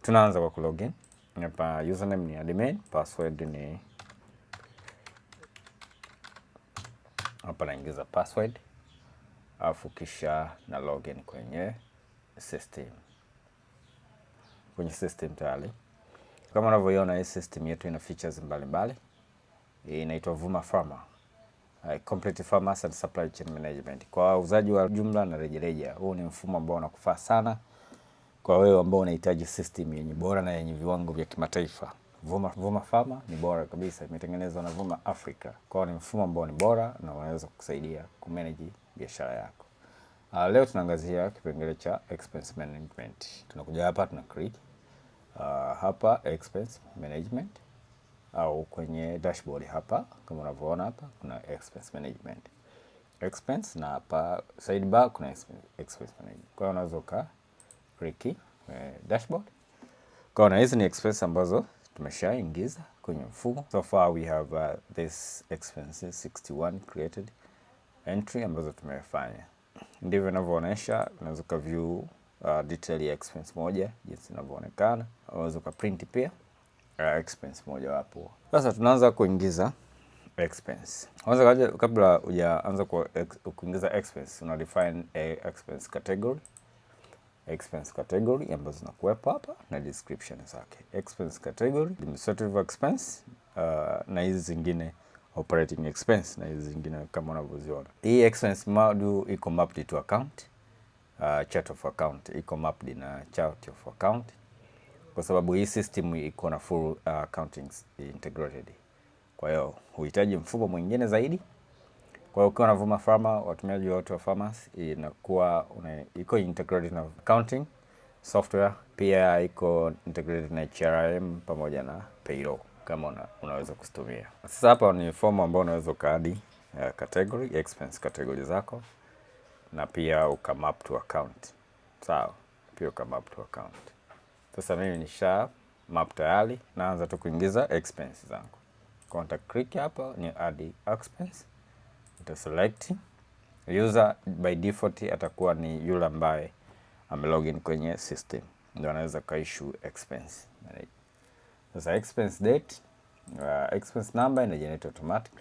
Tunaanza kwa kulogin. Hapa username ni admin, password ni hapa, naingiza password alafu kisha na login kwenye system. Kwenye system tayari kama unavyoiona, hii system yetu ina features mbalimbali. Inaitwa Vuma Pharma. Complete Pharmacy and Supply Chain Management. Kwa wauzaji wa jumla na rejareja, huu ni mfumo ambao unakufaa sana kwa wewe ambao unahitaji system yenye bora na yenye viwango vya kimataifa. Vuma Pharma ni bora kabisa, imetengenezwa na Vuma Africa. Kwa hiyo ni mfumo ambao ni bora na unaweza kukusaidia kumanage biashara yako. Leo tunaangazia kipengele cha expense management. Tunakuja hapa tuna click hapa expense management au kwenye dashboard hapa, kama unavyoona hapa kuna expense management, expense, na hapa sidebar kuna expense management. Kwa hiyo unaweza uka click dashboard. Kwa hiyo hizi ni expense ambazo tumeshaingiza kwenye mfumo. So far we have this expenses 61 created entry ambazo tumefanya. Ndivyo inavyoonyesha. Unaweza uka view detail ya expense moja jinsi inavyoonekana. Unaweza uka print pia expense moja wapo. Sasa tunaanza kuingiza expense. Kwanza kabla hujaanza kuingiza expense, una define a expense category. Expense category ambazo zinakuwepo hapa na description zake. Expense category, administrative expense na hizi zingine operating expense na hizi zingine kama unavyoziona. Hii expense module iko mapped to account, chart of account iko mapped na chart of account kwa sababu hii system iko na full accounting integrated. Kwa hiyo huhitaji mfumo mwingine zaidi. Kwa hiyo ukiwa na Vuma Pharma, watumiaji wote wa pharmacy inakuwa iko integrated na accounting software, pia iko integrated na HRM pamoja na payroll kama unaweza kuzitumia. Sasa hapa ni fomu ambayo unaweza ukaadd category, expense category zako na pia uka map to account. Sawa, pia uka map to account. Sasa mimi nisha map tayari, naanza tu kuingiza expense zangu. Kwa nita click hapa ni add expense, nita select user, by default atakuwa ni yule ambaye ame login kwenye system, ndio anaweza ka issue expense. Sasa expense date, expense number ina generate automatic.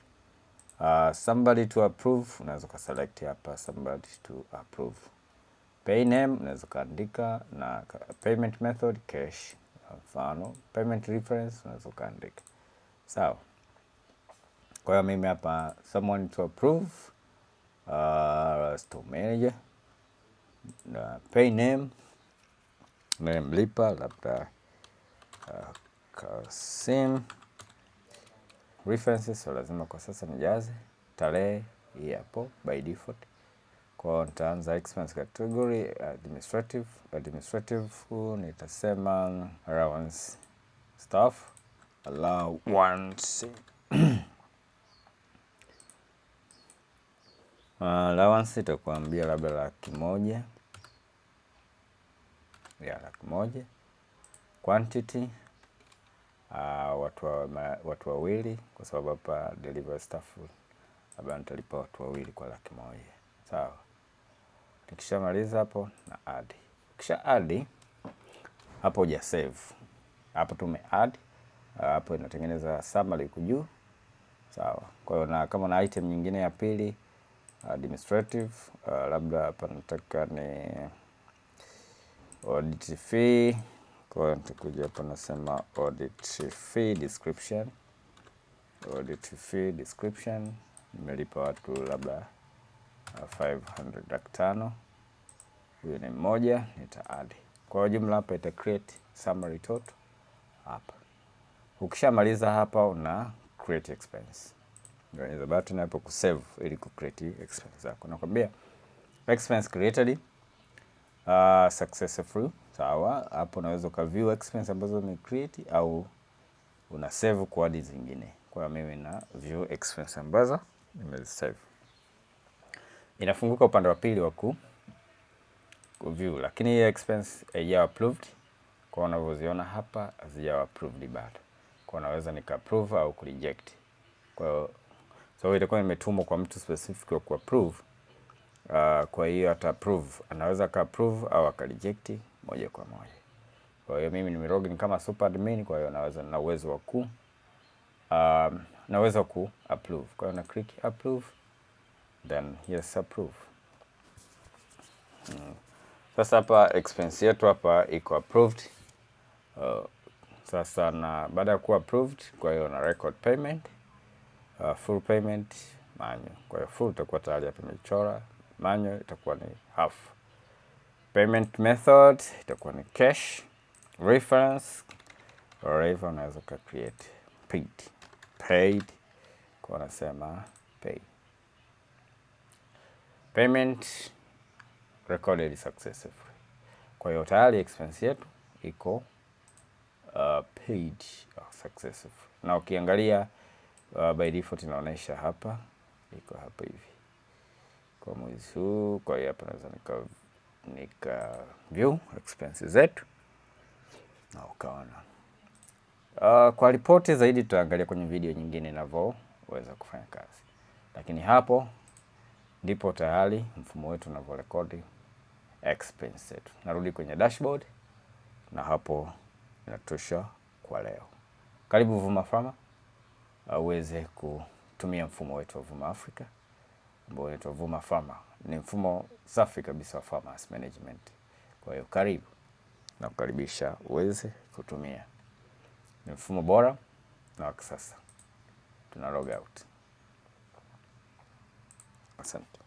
Somebody to approve, unaweza ka select hapa somebody to approve. Payee name unaweza kaandika na payment method cash, mfano payment reference unaweza ukaandika. Sawa. Kwa hiyo mimi hapa someone to approve, store manager, na payee name mlipa labda Kasim, references so lazima kwa sasa nijaze tarehe hii hapo by default. Kwa hiyo nitaanza expense category administrative. Administrative nitasema allowance staff, allowance allowance itakuambia labda 100,000 ya 100,000, quantity watu wawili, kwa sababu hapa delivery staff labda nitalipa watu wawili kwa 100,000. Sawa. Nikishamaliza hapo na add. Kisha add hapo huja save. Hapo tume add, hapo inatengeneza summary huku juu. Sawa. Kwa hiyo na kama na item nyingine ya pili administrative, labda hapa nataka ni audit fee. Kwa hiyo nitakuja hapa nasema audit fee description. Audit fee description, nimelipa watu labda 500, 500,000. Huyu ni mmoja, nita add. Kwa jumla hapa ita create summary total hapa. Ukishamaliza hapa una create expense. Bonyeza button hapo ku save ili ku create expense zako. Nakwambia expense created successful. Sawa, hapo unaweza uka view expense ambazo ume create au una save kwa hadi zingine. Kwa hiyo mimi na view expense ambazo nimesave. Inafunguka upande wa pili wa ku view, lakini hii expense haijawa approved. Kwa unavyoziona hapa hazijawa approved bado. Kwa naweza nika approve au ku reject. Kwa hiyo so itakuwa imetumwa kwa mtu specific wa ku approve. Kwa hiyo ata approve, anaweza aka approve au aka reject moja kwa moja. Kwa hiyo mimi nime login kama super admin, kwa hiyo naweza na uwezo wa ku naweza ku approve. Kwa hiyo na click approve, then yes, approve. Sasa hapa expense yetu hapa iko approved. Sasa na baada ya kuwa approved, kwa hiyo na record payment, full payment manual. Kwa hiyo full itakuwa tayari hapa imechora, manual itakuwa ni half. Payment method itakuwa ni cash, reference or unaweza ka create paid, paid kwa nasema pay. Payment recorded successfully. Kwa hiyo tayari expense yetu iko paid successfully. Na ukiangalia by default inaonyesha hapa iko hapa hivi kwa mwezi huu. Kwa hiyo hapa naweza nika view expenses zetu na ukaona. Kwa ripoti zaidi tutaangalia kwenye video nyingine inavyoweza kufanya kazi, lakini hapo ndipo tayari mfumo wetu unavyorekodi expense zetu. Narudi kwenye dashboard na hapo inatosha kwa leo. Karibu Vuma Farmer uweze kutumia mfumo wetu wa Vuma Africa ambao unaitwa Vuma Farmer. Ni mfumo safi kabisa wa farmers management. Kwa hiyo karibu na kukaribisha uweze kutumia. Ni mfumo bora na wa kisasa. Tuna log out. Asante.